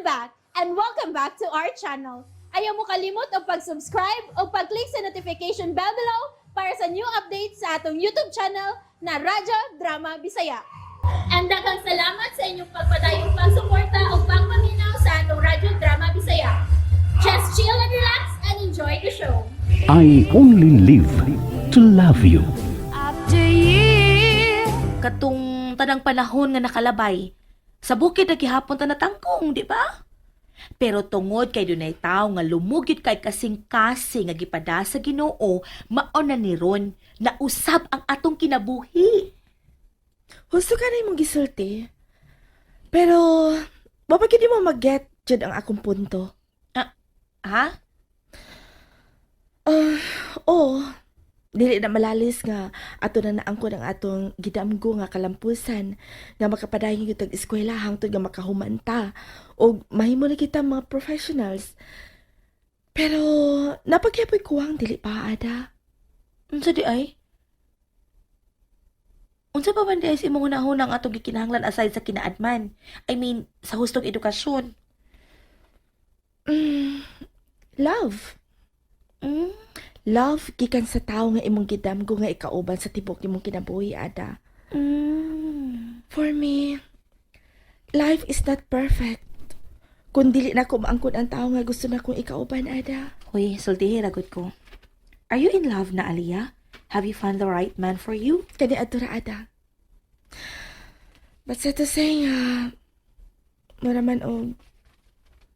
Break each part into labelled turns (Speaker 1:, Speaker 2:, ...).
Speaker 1: I'm back and welcome back to our channel. Ayaw mo kalimot og pag-subscribe o pag-click sa notification bell below para sa new updates sa atong YouTube channel na Radyo Drama Bisaya. And daghang salamat sa inyong pagpadayong pagsuporta o pagpaminaw sa atong Radyo Drama Bisaya. Just chill and relax and enjoy the show.
Speaker 2: I only live to love you.
Speaker 3: After year.
Speaker 4: Katong tanang panahon nga nakalabay. Sa bukid na gihapon ta natangkong, di ba? Pero tungod kay dunay tawo nga lumugit kay kasing-kasing nga gipada sa Ginoo, mao na ni ron nausab ang atong kinabuhi.
Speaker 5: Husto ka na imong gisulti. Pero, wa pa gid mo mag-get jud ang akong punto.
Speaker 4: Ha?
Speaker 5: Ah, oo. Dili na malalis nga ato na naangkon ang atong gidamgo nga kalampusan nga makapadayon gyud tag eskwela hangtod nga makahumanta og mahimo na kita mga professionals. Pero napagyapoy kuwang dili pa ada.
Speaker 4: Unsa di ay? Unsa pa man di ay sa imong hunahuna ang atong gikinahanglan aside sa kinaadman? I mean, sa hustong edukasyon.
Speaker 5: Love. Love gikan sa tawo nga imong gidamgo nga ikauban sa tibok imong kinabuhi ada. For me, life is not perfect. Kung dili na ko maangkon ang tao nga gusto na kong ikauban, ada.
Speaker 4: Hoy, sultihi ragot ko. Are you in love na, Aliyah? Have you found the right man for you?
Speaker 5: Kani adto ra, ada. But sa to say nga, mura man og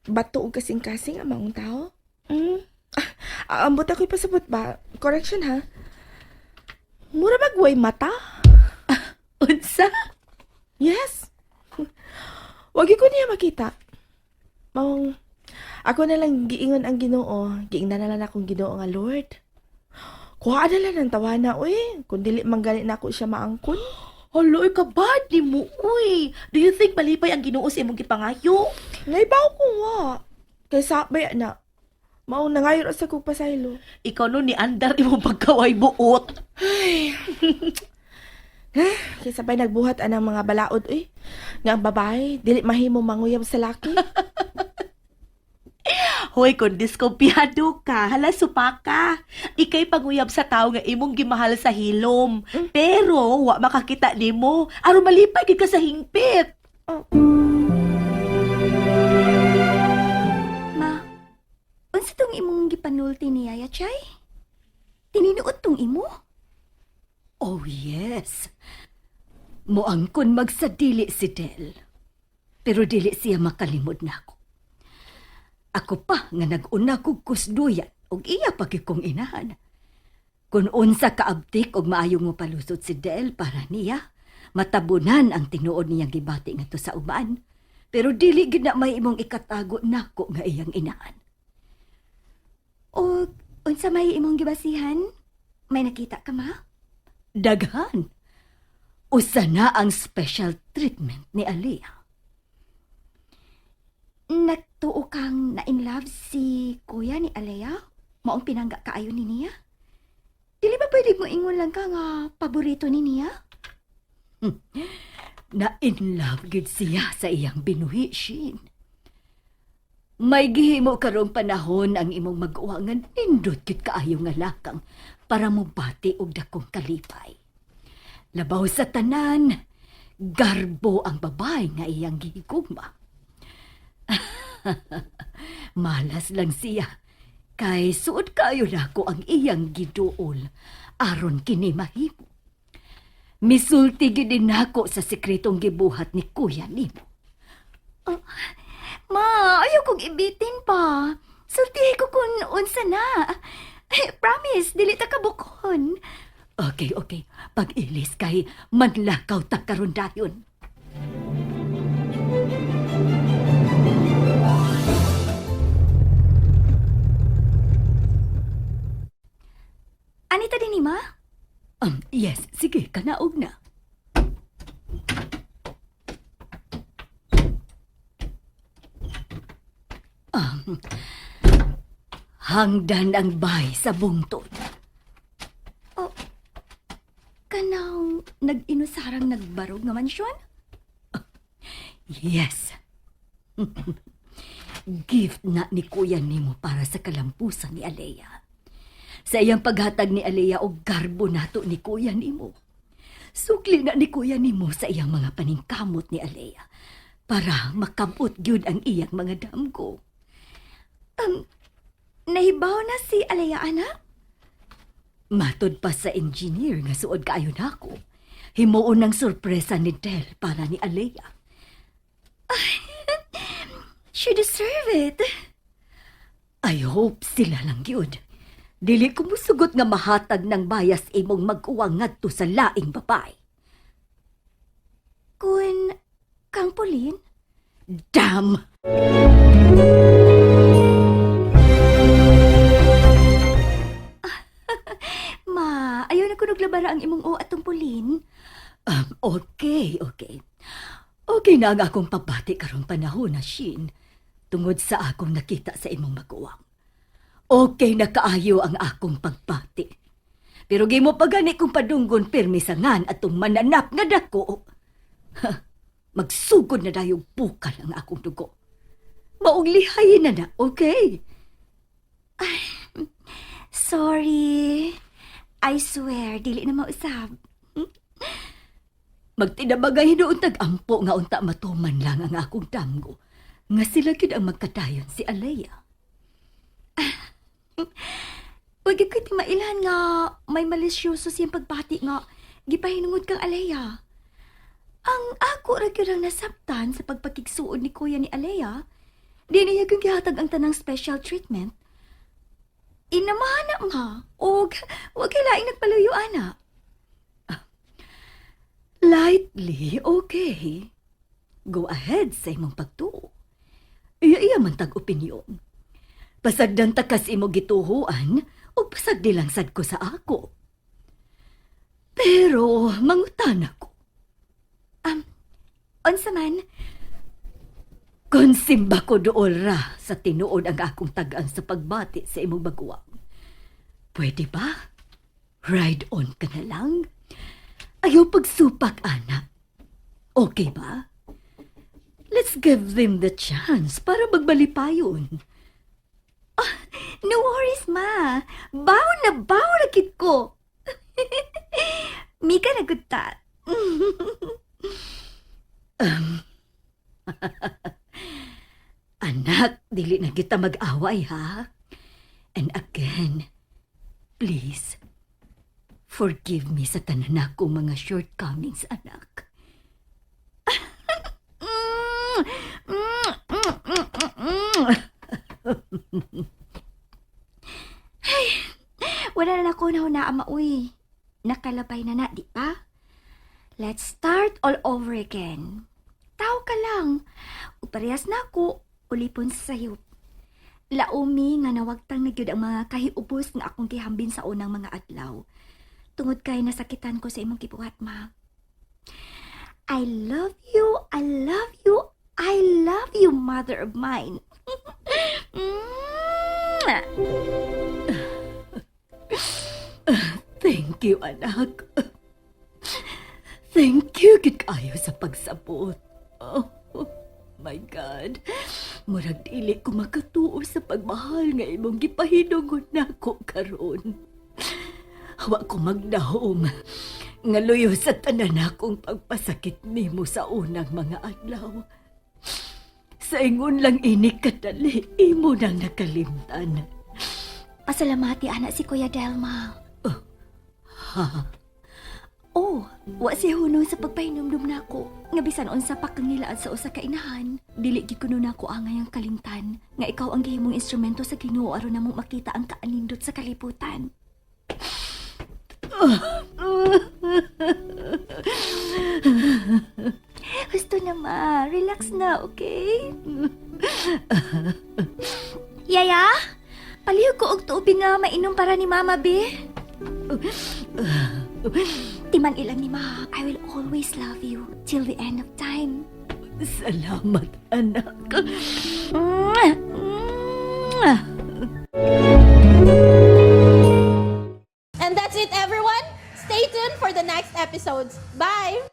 Speaker 5: bato og kasing-kasing ang maong tao. Ah, ambot ako'y pasabot ba? Correction ha? Mura bagway mata?
Speaker 4: Unsa?
Speaker 5: Yes. Wag ko niya makita. Maong ako na lang giingon ang Ginoo, giingnan na lang akong Ginoo nga Lord. Kuha na lang ng tawana, uy. Kung dili man gani na ako siya maangkon.
Speaker 4: Hala, oy, kabad ni mo, uy. Do you think malipay ang Ginoo sa imong gipangayo?
Speaker 5: Naibaw ko nga. Kay sabay na. Maong nangayon sa kong pasaylo.
Speaker 4: Ikaw no ni andar imong pagkaway buot.
Speaker 5: Kay sabay nagbuhat anang mga balaod, uy. Nga ang babae, dili mahimo manguyab sa laki.
Speaker 4: Hoy, kung diskumpiyado ka, hala supa ka. Ikay panguyab sa tao nga imong gimahal sa hilom. Pero wa makakita nimo. Aron malipay gid ka sa hingpit.
Speaker 6: Ma, unsa tong imong gipanulti ni Yaya Chay? Tininuot tong imo?
Speaker 7: Oh, yes. Moangkon magsadili si Del. Pero dili siya makalimod nako. Ako pa nga nag-una kog kusduyan og iya pa gyud kong inahan. Kun unsa kaabtik og maayong mopalusot si Del para niya, matabunan ang tinuod niyang gibati ngadto sa uban. Pero dili gid na may imong ikatago nako nga iyang inahan.
Speaker 6: O unsa may imong gibasihan? May nakita ka, ma?
Speaker 7: Daghan. Usa na ang special treatment ni Aliyah.
Speaker 6: Nagtuo kang na in love si kuya ni Alea? Maong pinangga kaayo ni niya? Dili ba pwede mo ingon lang ka nga paborito ni niya?
Speaker 7: Na in love gid siya sa iyang binuhi, Shin. May gihimo karong panahon ang imong mag-uwa nga nindot gid kaayo nga lakang para mobati og dakong kalipay. Labaw sa tanan, garbo ang babae nga iyang gihigugma. Malas lang siya kay suod kayo nako ang iyang giduol aron kini mahimo. Misulti gid din nako sa sekretong gibuhat ni kuya nimo.
Speaker 6: Ma, ayaw kong ibitin pa. Sultihi ko kung unsa na. Promise, dili ta kabukon.
Speaker 7: Okay, okay. Pag-ilis kay manlakaw ta karon dayon.
Speaker 6: Anita din ni ma?
Speaker 7: Yes, sige, kanaog na. Hangdan ang bay sa bungtod.
Speaker 6: Kanang nag-inusarang nagbarog nga mansyon?
Speaker 7: Yes. Gift na ni kuya nimo para sa kalampusan ni Alea. Sa iyang paghatag ni Alea og garbo nato ni kuya nimo. Sukli na ni kuya nimo sa iyang mga paningkamot ni Alea para makabot gyud ang iyang mga damgo.
Speaker 6: Nahibaw na si Alea, anak?
Speaker 7: Matod pa sa engineer nga suod kaayo nako. Himuon ng sorpresa ni Del para ni Alea.
Speaker 6: She deserve it.
Speaker 7: I hope sila lang gyud. Dili ko musugot nga mahatag ng bias imong mag-uwang ngadto sa laing babae.
Speaker 6: Kun kang Pauline?
Speaker 7: Damn!
Speaker 6: Ma, ayaw na kunog labara ang imong o atong Pauline.
Speaker 7: Okay, okay. Okay na ang akong pabati karong panahon na, Shin. Tungod sa akong nakita sa imong maguwang. Okay na kaayo ang akong pagbati. Pero gimo pa gani kong padunggon pirmi sa ngan atong mananap nga dako. Ha, magsugod na dayong bukal ang akong dugo. Maong lihayin na na, okay?
Speaker 6: Sorry. I swear, dili na mausab.
Speaker 7: Magtinabagay hinuon tag-ampo nga unta matuman lang ang akong damgo. Nga sila gyud ang magkadayon si Alea.
Speaker 6: Huwag gyud ko'y timailan nga may malisyoso siyang pagbati nga gipahinungod kang Alea. Ang ako ra gyud ang nasabtan sa pagpakigsuod ni kuya ni Alea. Di niya gyud gihatag ang tanang special treatment. Inamahan na ma, og wag kay laing nagpaluyo ana.
Speaker 7: Lightly, okay. Go ahead sa imong pagtuo. Iya-iya man tag opinyon. Pasagdan ta kas imo gituhuan ug pasagdi lang sad ko sa ako. Pero mangutana ko,
Speaker 6: Unsa man,
Speaker 7: kung simba ko dool ra sa tinuod ang akong tagaan sa pagbati sa imong baguang. Pwede ba? Ride on ka na lang. Ayaw pagsupak, anak. Okay ba? Let's give them the chance para magbalipayon.
Speaker 6: No worries ma. Baw na baw na kit ko. Mika na gud ta.
Speaker 7: Anak, dili na kita mag-away, ha? And again, please, forgive me sa tanan akong mga shortcomings, anak.
Speaker 6: Wala na ako na ama uy. Nakalabay na na, di ba? Let's start all over again. Tao ka lang. Ug parehas na ako, ulipon sa sayop. Laumi nga nawagtang na gyud ang mga kahiubos nga akong gihambin sa unang mga adlaw. Tungod kay nasakitan ko sa imong gibuhat, ma. I love you, I love you, I love you, mother of mine. Mwah!
Speaker 7: Thank you, anak. Thank you, gid kaayo sa pagsabot. Oh, my God. Murag dili ko makatuo sa pagmahal nga imong gipahinungon nako karon. Wa ko magdahom nga luyo sa tanan akong pagpasakit nimo sa unang mga adlaw. Sa ingon lang ini kadali, imo nang nakalimtan.
Speaker 6: Pasalamati anak si Kuya Delma.
Speaker 7: Ha?
Speaker 6: Oh, wa siya hunong sa pagpahinumdum nako. Nga bisan unsa pa kang nilaad sa usa ka inahan, dili gid kuno nako angay ang kalimtan nga ikaw ang gihimong instrumento sa Ginoo aron namong makita ang kaanindot sa kalibutan. Gusto na ma, relax na, okay? Yaya, palihog ko og tubig nga mainom para ni Mama, be. Timan ilang ni Ma, I will always love you till the end of time.
Speaker 7: Salamat, anak.
Speaker 6: Mwah! Mwah!
Speaker 1: And that's it, everyone. Stay tuned for the next episodes. Bye!